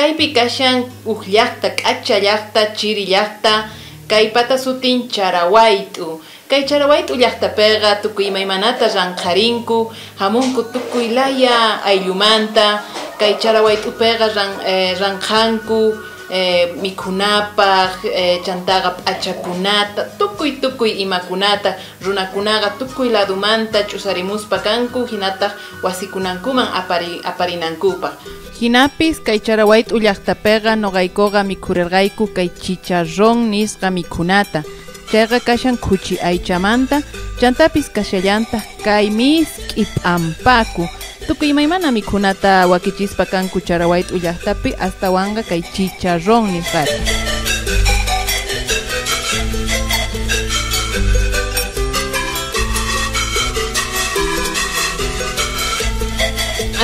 Kaypi kashan uj llaqta, k'acha llaqta, chiri llaqta, kaypata sutin Charawayt'u. Kay Charawayt'u llaqtapiqa tukuy imaymanata ranqharinku, hamunku tukuy laya ayllumanta, kay Charawayt'upiqa ranqhanku mikhunapaq, chantaqa p'achakunata, tukuy tukuy imakunata, runakunaqa tukuy ladumanta ch'usarimuspa kanku, hinataq wasikunankuman aparinankupaq. Hinapis kay Charawayt'u llaqtapiqa noqaykuqa mikhurirqayku kay chicharrón nisqa mikhunata. Chayqa kashan khuchi aychamanta, chantapis kashallantaq kay misk'i p'ampaku. Tukuy imaymana mikhunata wakichispa kanku Charawayt'u llaqtapi, astawanqa kay chicharrón nisqata.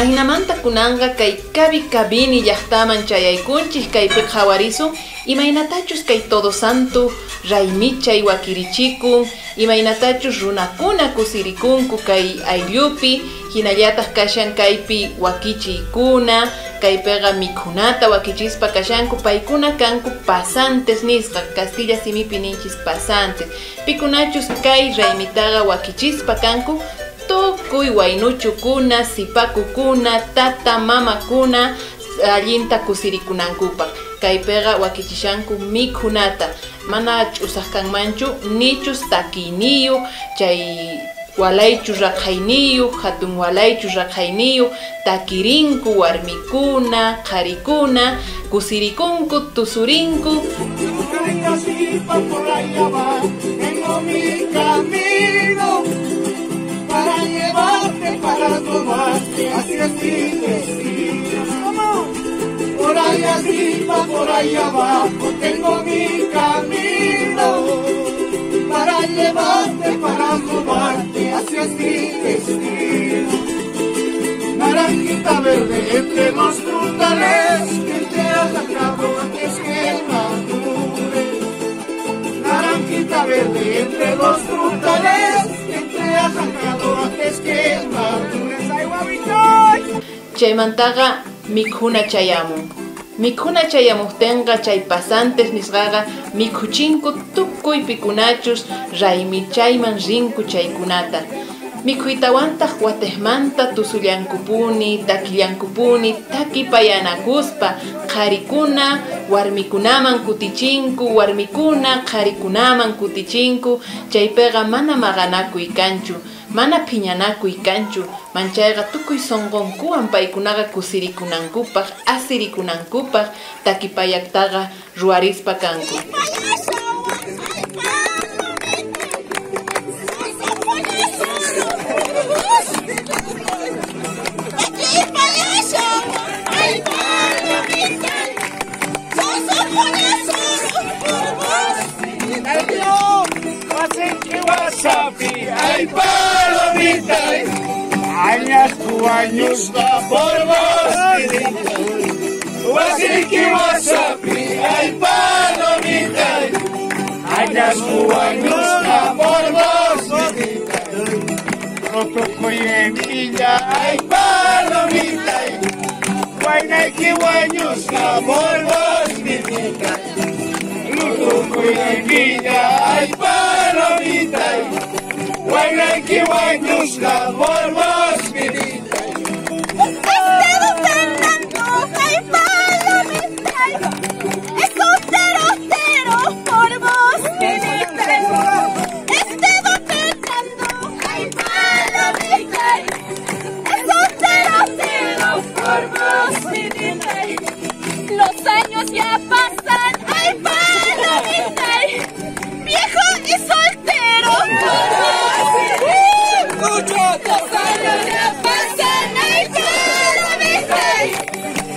Ajinamanta kunanqa kay Kabi Kabini llaqtaman chayaykunchik, kaypi qhawarisun imaynatachus kay Todo Santo raymichay wakirichikun, imaynatachus runakuna kusirikunku kay ayllupi, hinallataq kashan kaypi wakichiykuna, kaypiqa mikhunata wakichispa kashanku, paykuna kanku pasantes nisqa, Castilla simipi ninchis pasantes, pikunachus kay raymitaqa wakichispa kanku, tukuy waynuchukuna, sipakukuna, tata mamakuna allinta kusirikunankupaq. Kaypiqa wakichishanku mikhunata, mana ch'usaq kanmanchu, nichus takiyniyuq, chay walaychu raqhayniyuq, hatun walaychu raqhayniyuq, takirinku warmikuna, qharikuna, kusirikunku, tusurinku. Para llevarte, para tomarte, hacia mi destino. Por ahí arriba, por ahí abajo, tengo mi camino. Para llevarte, para tomarte, hacia mi destino. Naranjita verde entre los frutales, que te ha sacado antes que madure. Naranjita verde entre los frutales, Chaymantaqa mikhuna chayamun. Mikhuna chayamuqtinqa chay pasantes nisqaqa mikhuchinku tukuy pikunachus raymichayman rinku chaykunata. Mikhuytawantaq watejmanta tusullankupuni, takillankupuni, takipayanakuspa, qharikuna warmikunaman kutichinku, warmikuna qharikunaman kutichinku, chaypiqa mana maqanakuy kanchu, mana phiñanakuy kanchu, manchayqa tukuy sunqunkuwan paykunaqa kusirikunankupaq, asirikunankupaq takipayaqtaqa ruwarispa kanku. Ay, palomita, añas tu años va por vos, Wasiki wasapi, ay, palomita, añas tu años va por vos, Rotocoyenilla, ay, palomita, guaynaiki años va por vos, vidita, Rotocoyenilla, ay, palomita, guaynaiki años va por vos, vidita. Los años ya pasan, ay, palomita, viejo y soltero. Los años ya pasan, ay, palomita,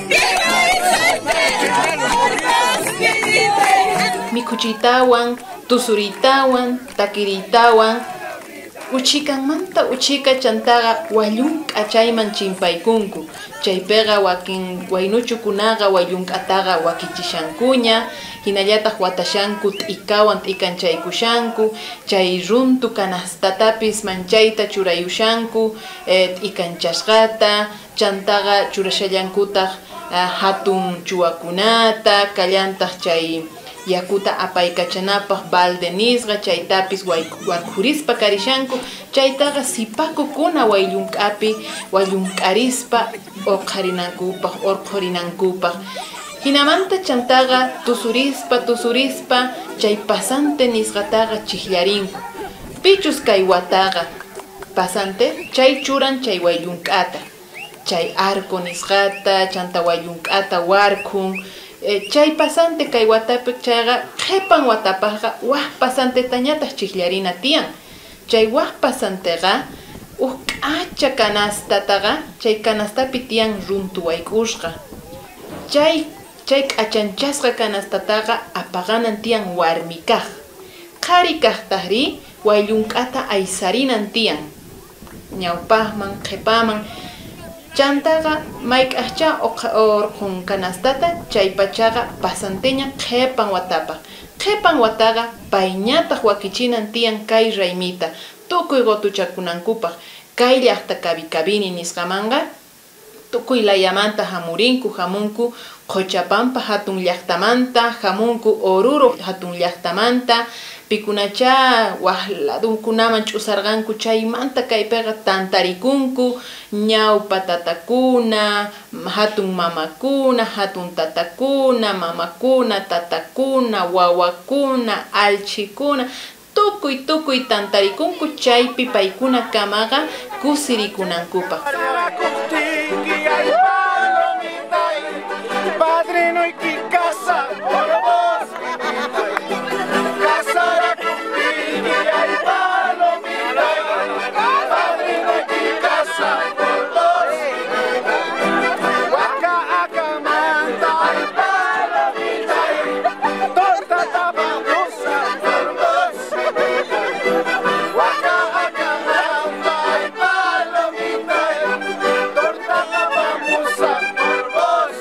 viejo y soltero. Mikhuchitawan, tusuritawan, takiritawan, uchikanmanta uchika chantaqa wallunk'a chayman chimpaykunku. Chaypiqa wakin waynuchukunaqa wallunk'ataqa wakichishankuña, hinallataq watashanku t'ikawan t'ikanchaykushanku, chay runtu kanastatapis manchayta churayushanku, t'ikanchasqata, chantaqa churashallankutaq hatun chuwakunata, kallantaq chay yakuta apaykachanapaq balde nisqa chaytapis warkhurispa karishanku, chaytaqa sipakukuna wayllunk'api wallunk'arispa uqharinankupaq urqhurinankupaq. Hinamanta chantaqa tusurispa tusurispa chay pasante nisqataqa chijllarinku. Pichus kay wataqa pasante chay churan chay wayllunk'ata, chay arco nisqata chanta wayllunk'ata warkhun. Chay pasante kay watapi chayqa qhipan watapaqqa waj pasantetañataq chijllarina tiyan. Chay waj pasanteqa uj k'acha kanastataqa chay kanastapi tiyan runtu wayk'usqa. Chay k'achanchasqa kanastataqa apaqanan tiyan warmi kaq. Qhari kaqtaqri wayllunk'ata aysarinan tiyan ñawpaqman qhipaman. Chantaqa mayk'aqcha urqhun kanastata chaypachaqa pasanteña qhipan watapaq. Qhipan wataqa payñataq wakichinan tiyan kay raymita tukuy qutuchakunankupaq. Kay llaqta Kabikabini nisqamanqa tukuy layamanta hamurinku, hamunku Qochapampa hatun llaqtamanta, hamunku Oruro hatun llaqtamanta, pikunacha waj ladukunaman ch'usarqanku chaymanta kaypiqa tantarikunku ñawpa tatakuna, hatun mamakuna, hatun tatakuna, mamakuna, tatakuna, wawakuna, alchikuna, tukuy tukuy tantarikunku chaypi paykuna kamaqa kusirikunankupaq. Padrino y casa por vos, casara contigo y palomita, padrino y casa por vos, Waka acamanta y palomita, torta tabacosa por vos, Waka acamanta y palomita, torta tabacosa por vos.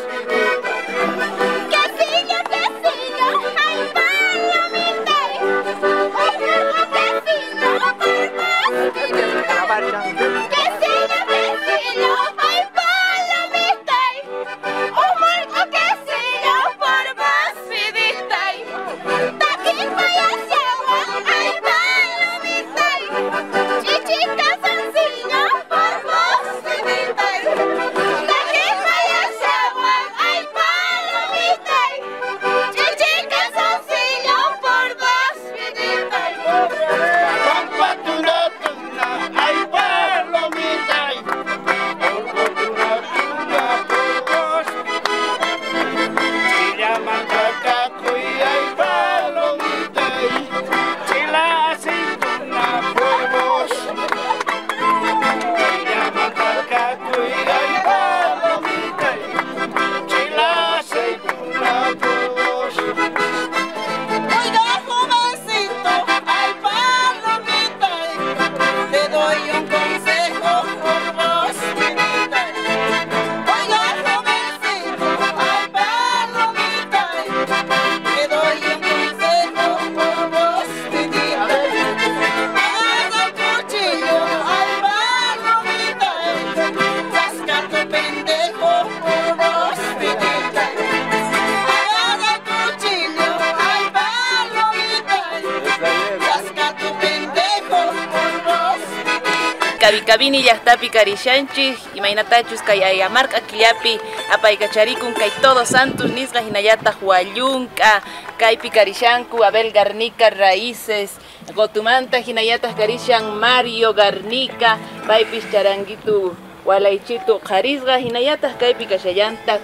Kabikabini llaqtapi karishanchik, imaynatachus kay Ayamarka killapi apaykacharikun kay Todos Santos nisqa hinallataq Wallunka kaypi karishanku Abel Garnica Raíces Gotumanta hinallataq karishan Mario Garnica paypis charanguitu walaychitu qarisqa hinallataq kaypi kashallantaq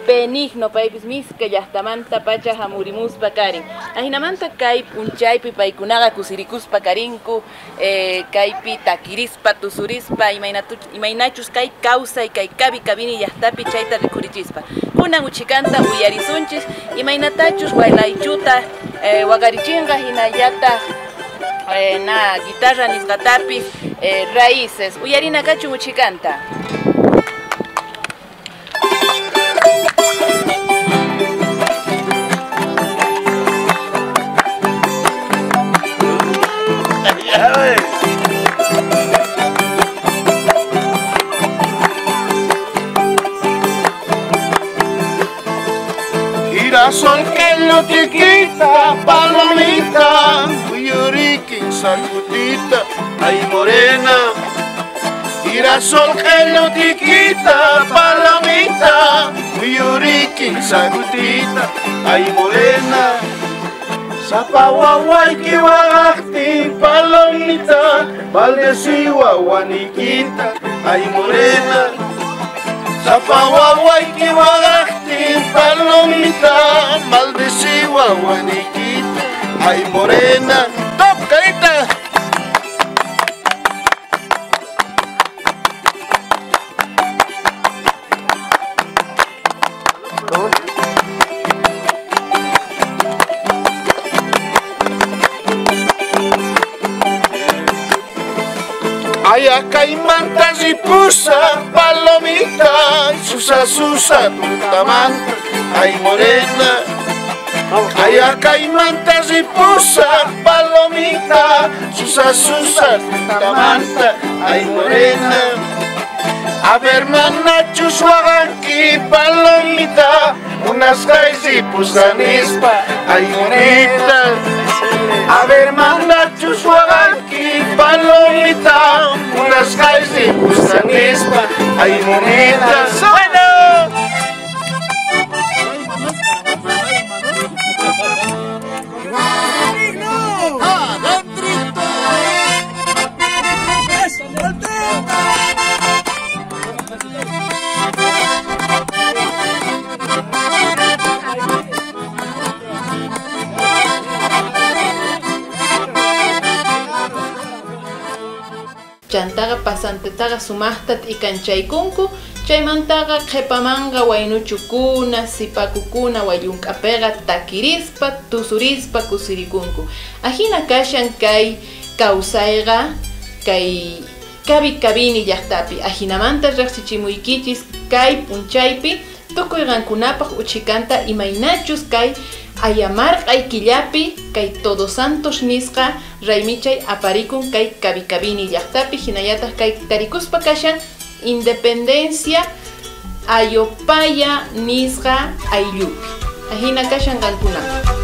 Benigno paypis miska llaqtamanta pacha hamurimuspa karin. Ahinamanta kay punchaypi paykunaqa kusirikuspa karinku, kaypi takirispa tusurispa imaynachus kay kawsay kay Kabikabini llaqtapi chayta rikurichispa. Kunan uchikanta uyarisunchis imaynatachus waylaychuta waqarichinqa hinallataq na guitarra nisqatapis raíces. Uyarina kachun uchikanta. Girasol que lo tiquita, palomita, Uyurikin sacutita, ay morena. Girasol que lo tiquita, palomita, Uyurikin sacutita, ay morena. Zapahuahuayki waqaqtin palomita, maldeciwa wanikita, ay morena. Zapahuahuayki waqaqtin palomita, maldeciwa wanikita, ay morena. ¡Top, carita! Ayacaimanta ripusa, palomita, susa susa tutamanta, ay morena. Ayacaimanta ripusa, palomita, susa susa tutamanta, ay morena. A ver, manachus waganki, palomita, unas ripusa nispa, ay morena. A ver, manachus waganki, palomita, unas ripusa nispa, ay morena. ¡Bueno! Chantaqa pasantetaqa sumaqta t'ikanchaykunku, chaymantaqa qhipamanqa waynuchukuna, sipakukuna wayunk'apiqa takirispa, tusurispa kusirikunku. Ajina kashan kay kawsayqa kay Kabi Kabini llaqtapi. Ajinamanta riqsichimuykichis kay p'unchaypi tukuy qankunapaq uchikanta imaynachus kay ayamarq'ay killapi kay Todos Santos nisqa raymichay aparikun kay Kabi Kabini llaqtapi, hinallataq kay tarikuspa kashan Independencia Ayopaya nisqa ayllupi. Ajina kashan qankunapaq.